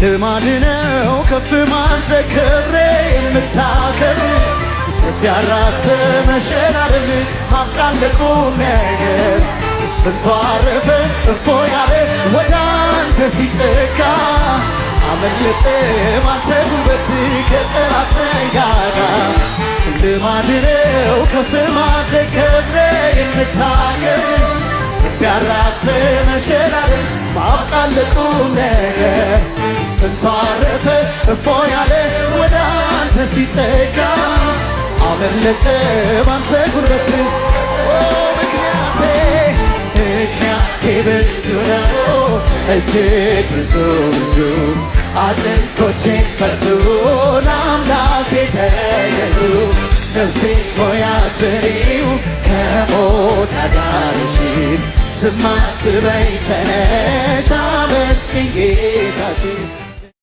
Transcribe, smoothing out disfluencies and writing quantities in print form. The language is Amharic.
ልማድ ነው ከፍ ማድረግ፣ ክብሬ የምታከብር። ትቢያ አራግፈ መሸላለም ማብቃት ለቁም ነገር። ስንቱ አረፈ እፎ ያለ ወደ አንተ ሲጠጋ፣ አመለጠ ባንተ ጉልበት ከጠላት መንጋጋ። ልማድ ነው ከፍ ማድረግ፣ ክብሬ የምታከብር። ትቢያ አራግፈ መሸላለም ማብቃት ለቁም ነገር። ስንቱ አረፈ እፎ ያለ ወደ አንተ ሲጠጋ፣ አመለጠ ባንተ ጉልበት። ኦ ምክንያቴ፣ ምክንያቴ ብዙ ነው፣ እጅግ ብዙ ብዙ። አጥንቶቼ በርቱ፣ ለአምላኬ ተገዙ። ነፍሴ ሆይ አክብሪው ከሞት ያዳነሽን። ዝም አትበይ፣ ተነሽ አመስግኝ ጌታሽን።